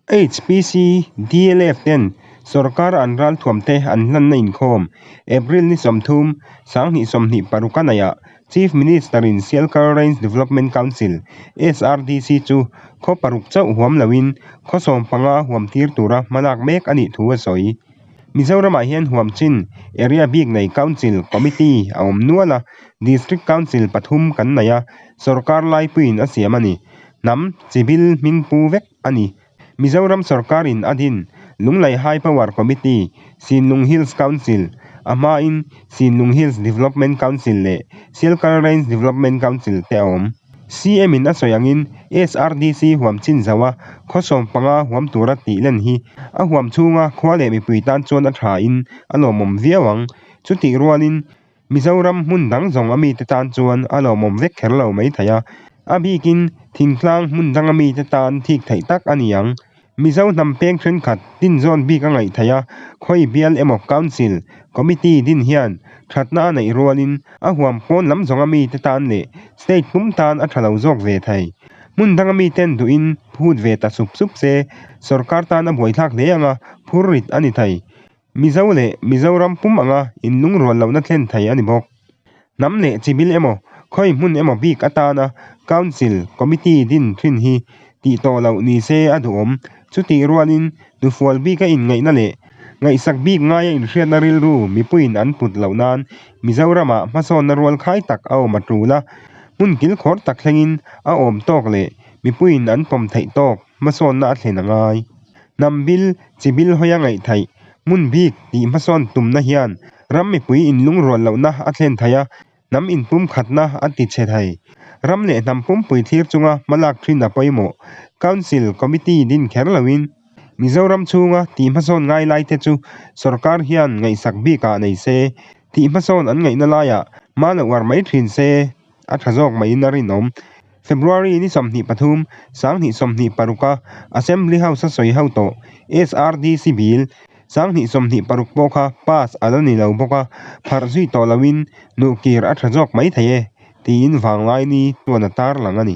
HPC, DLF ten sorkar an ralthuamte an hlanna inkhawm April ni 30, 2026 a neihah Chief Minister-in Sialkal Range Development Council, SRDC, chu khaw paruk chauh huam loin khaw 15 huam tir tura hmalak mek a nih thu a sawi. Mizoramah hian huam chin area bik nei Council Committee a awm nual a, District Council pathum kan nei a, sorkar laipuiin a siam a ni. Hnam chibil hming pu vek a ni. Mizoram sorkarin a din Lunglei High Power Committee, Sinlung Hills Council, a hmain Sinlung Hills Development Council leh Sialkal Range Development Council te a awm. CM in a sawi angin SRDC huam chin zauha khaw 15 huam tura tih len hi a huam chhunga khua leh mipui tan chuan a tha in a lawmawm viau ang. Chutih rualin Mizoram hmun dang zawng a mite tan chuan a lawmawm vek kher lo mai thei a, a bikin thingtlang hmun danga mite tan thik theih tak a ni ang. Mizo hnam peng thenkhat tinzawn bik a ngaih theih a, khawi bial emaw Council, Committee din hian thatna a neih rualin a huam pawn lam zawnga mite tan leh state pum tan a tha lo zawk ve thei. Hmun danga miten duhin phut ve ta sup sup se, sorkar tan a buaithlak hle anga phur rit a ni thei. Mizo leh Mizoram pum anga inlungrual lohna thlen thei a ni bawk. Hnam leh chibil emaw, khawi hmun emaw bik atana Council, Committee din thin hi tih tawh loh ni se a duhawm. Chutih rualin hnufual bika inngaihna leh ngaihsak bik ngaia inhriatna rilru mipuiin an put loh nan Mizoramah hmasawnna rual khai tak a awm a tul a, hmun kilkhawr tak thlengin a awm tawk leh mipuiin an pawm theih tawk hmasawnna a thlen a ngai. Hnam bil, chi bil hawia ngaihtheih, hmun bik tih hmasawn tumna hian ram mipui inlungrual lohna a thlen thei a, hnam inpumkhatna a ti chhe thei. Ram leh hnam pumpui thlir chunga hmalak thin a pawimawh. Council Committee din kher loin Mizoram chhunga tih hmasawn ngai laite chu sorkar hian ngaihsak bikah nei se, tih hmasawn an ngaihna laiah hma lo uar mai thin se a tha zawk maiin a rinawm. February ni 23, 2026 a Assembly House a sawi ho tawh SRDC Bill 2026 pawh kha pass a la ni lo bawk a, pharh zui tawh loin nuhkir a tha zawk mai thei e, tiin Vanglaini chuan a tarlang a ni.